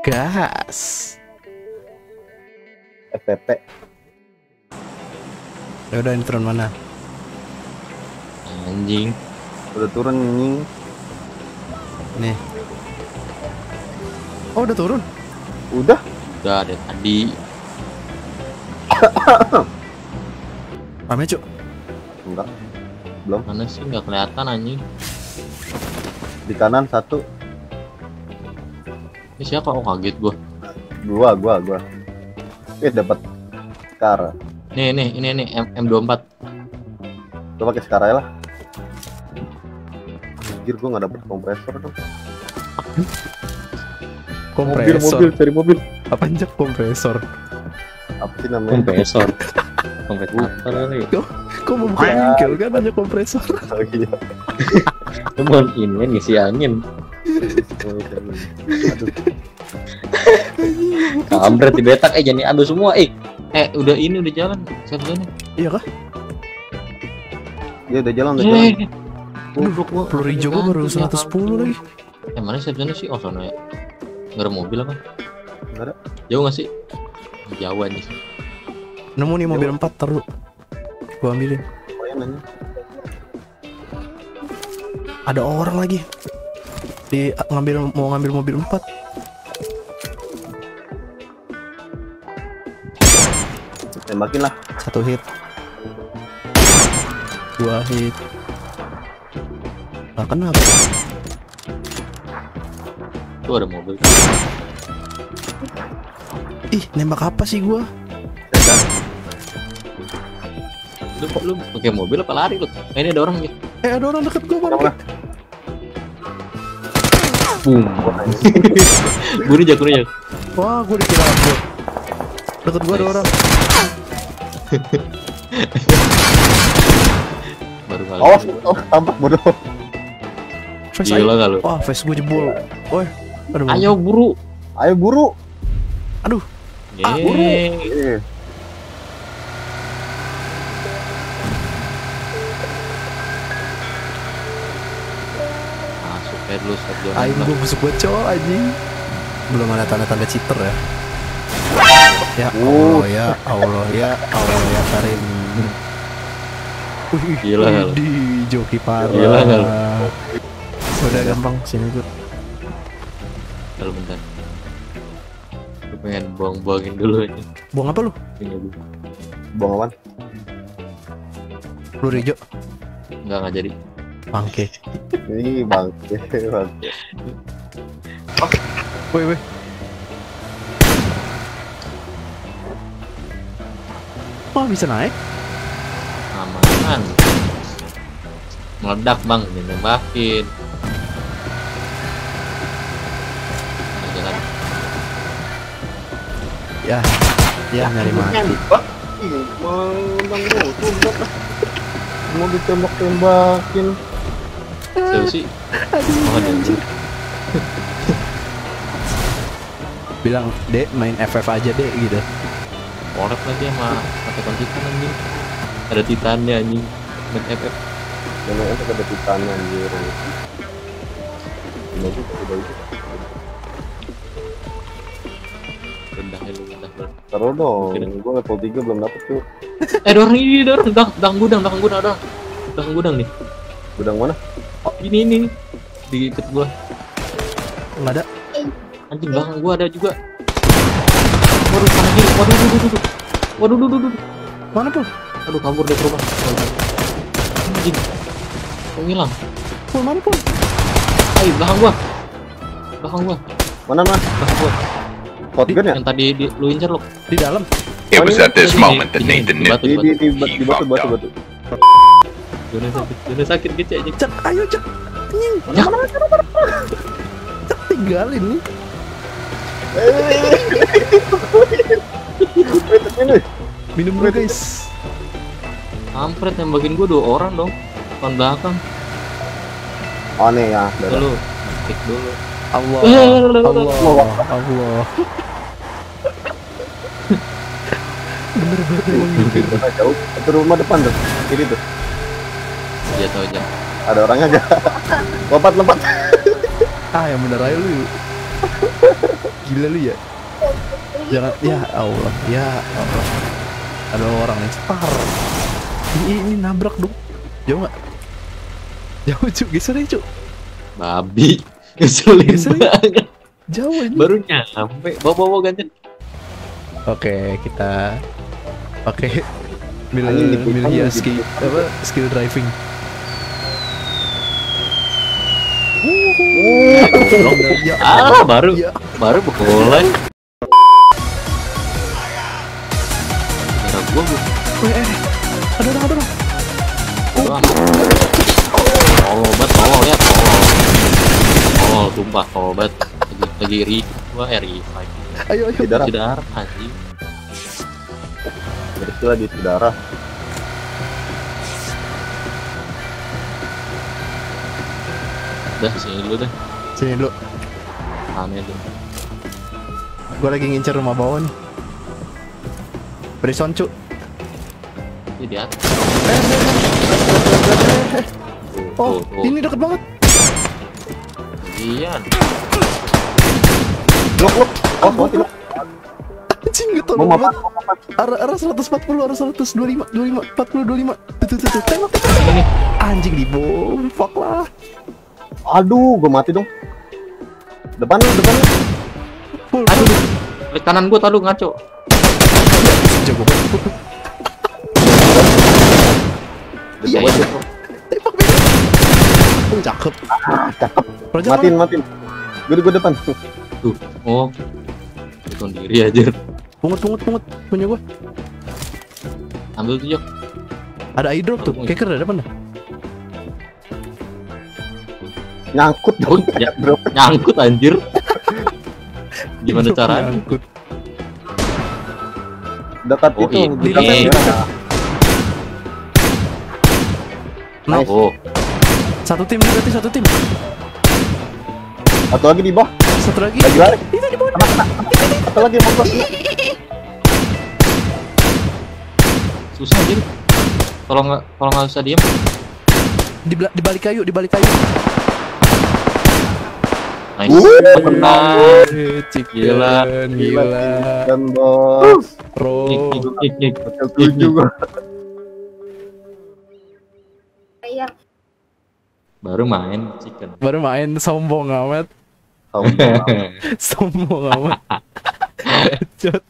Gas. FPP. Ya udah, ini turun mana? Anjing. Udah turun anjing. Nih. Oh, udah turun. Udah. Udah ada tadi. Rame, Cuk. Enggak. Belum. Mana sih nggak kelihatan anjing. Di kanan satu. Ini siapa? Oh kaget gua. Gua. Dapat Skar. Nih ini M24. Gua pakai Skar aja lah. Anjir, gua nggak dapet kompresor dong. Kompresor. Cari mobil. Apa aja kompresor? Apa sih namanya? Kompresor. Kompresor kali. Kok mau buka bengkel kan hanya kompresor? Oh, iya. Cuman ini ngisi angin. Aduh. Kampret di betak jadi aduh semua udah jalan siapa jalan? Iya kah? Dia udah jalan Peluru hijau gua baru 110 lagi. Mana siapa jalan sih? Oh sono ya. Nggak ada mobil apa? Nggak ada. Jauh nggak sih? Jauh nih. Nemu nih mobil 4, taruh. Gua ambilin. Lumayan nanya. Ada orang lagi. Mau ngambil mobil 4. Tembakin lah. 1 hit. 2 hit. Nah, kenapa? Tuh ada mobil. Ih, nembak apa sih gua? Lu pakai mobil apa lari lu? Ini ada orang ya. Ada orang deket gua, Bang. Mana? Boom. Gua jak. Wah, gua dikira aku. Deket gua ada orang. Baru kali. Tampak bodoh. Face Gila aja. nggak lu? Wah, face gua jebol. Woi, aduh. Ayo buru. Ayo buru. Aduh. Yeay. Masuk aja dulu Sergio. Aing gua busuk bocor anjing. Belum ada tanda-tanda cheater ya. Ya Allah, ya Allah, ya Allah, ya Karim. Gila nggak lu? Di joki parah. Gila nggak lu? Udah gampang sini gua. Kalau bentar. Gue pengen buang-buangin dulu aja. Buang apa lu? Ini dulu. Buang apaan? Peluru hijau. Nggak jadi. Bangke. Ini bang. Woi. Oh, bisa naik? Aman. Meledak bang, dinembakin. Nah, jalan. Ya nyari mati. Mau ditembak-tembakin. Siapa sih? Oh, ada anjir. Bilang, "Dek, main FF aja, Dek," gitu. Korek lagi sama pakai titan anjing. Ada titannya anjing. Main FF. Yang itu ada titannya anjir. Udah itu. Rendah lu. Taruh dong. Gua level 3 belum dapet tuh. Ada orang ini, ada orang belakang gudang nih. Gudang mana? Oh, ini di deket gua. Enggak ada. Anjing belakang gua ada juga. Waduh, kanan kiri. Waduh. Mana pun? Aduh, kabur dari rumah. Anjing. Kok ngilang? Pun mana pun? Ayo, belakang gua. Mana mas? Belakang gua. Shotgun ya? Yang tadi lu incer lo. Di dalam. It was at this moment that Nathan knew Di batu. Zona sakit gitu aja. Cek, ayo cek. Anjing. Cek, tinggalin nih. Minum dulu guys. Kampret nembakin gua 2 orang dong. Depan belakang. Oh nih ya. Dulu. Tik dulu. Allah. Bener banget emang. Jauh. Itu rumah depan tuh. Kiri tuh. Dia tahu aja. Ada orangnya gak? Lompat. Ah, yang bener aja lu. Gila lu ya. Jangan, ya Allah, ya Allah. Ada orang yang cetar. Ini nabrak dong. Jauh nggak? Jauh cuk, geser aja cuk. Babi. Ngeselin Ngeselin. banget. Jauh ini. Baru nyampe. Bawa gantian. Oke, kita pakai Anjing, milih gitu. skill driving. Ya Ah, baru ya. mulai. Darah gua. Ada orang. Tolol banget, tolol ya, tolol. Tolol, sumpah, tolol banget. Lagi revive. Ayo. Tidak. Tidak, anjing. Beristilah di saudara. Udah, sini dulu dah. Sini dulu. Aneh dulu. Gua lagi ngincer rumah bawah nih. Prison cuk. Ini di atas. Oh, Tuh. ini deket banget. Iya. Look. Oh, mati look. Anjing gitu Mau banget. mapat. Arah 140, arah 125, 40, 25. Tuh. Tembak. Anjing dibom. Fuck lah. Aduh, gua mati dong. Depan lu. Full. Aduh. Klik kanan gua tadi ngaco. Jago banget. Iya. Tembak beda. Cakep. Cakep. Raja Matiin. Gua depan. Tuh. Oh. Bunuh diri aja. Pungut. Punya gua. Ambil tuh, Jok. Ada airdrop tuh. Keker ada depan dah. Nyangkut Oh, dong. ya. Bro. Nyangkut anjir. Gimana caranya? Nyangkut. Dekat Oh, itu. ini. Dekat merah. Nice. Oh, Satu tim berarti satu tim. Satu lagi di bawah. Satu lagi. Lagi lari. Itu di bawah. Satu lagi mau gua. susah anjir. Kalau nggak usah diem. Di balik kayu. Nice. Menang. Gila. Dan bos. Pro. Nik. Setuju gua. Baru main chicken. Baru main sombong amat. Sombong. Sombong amat. Headshot.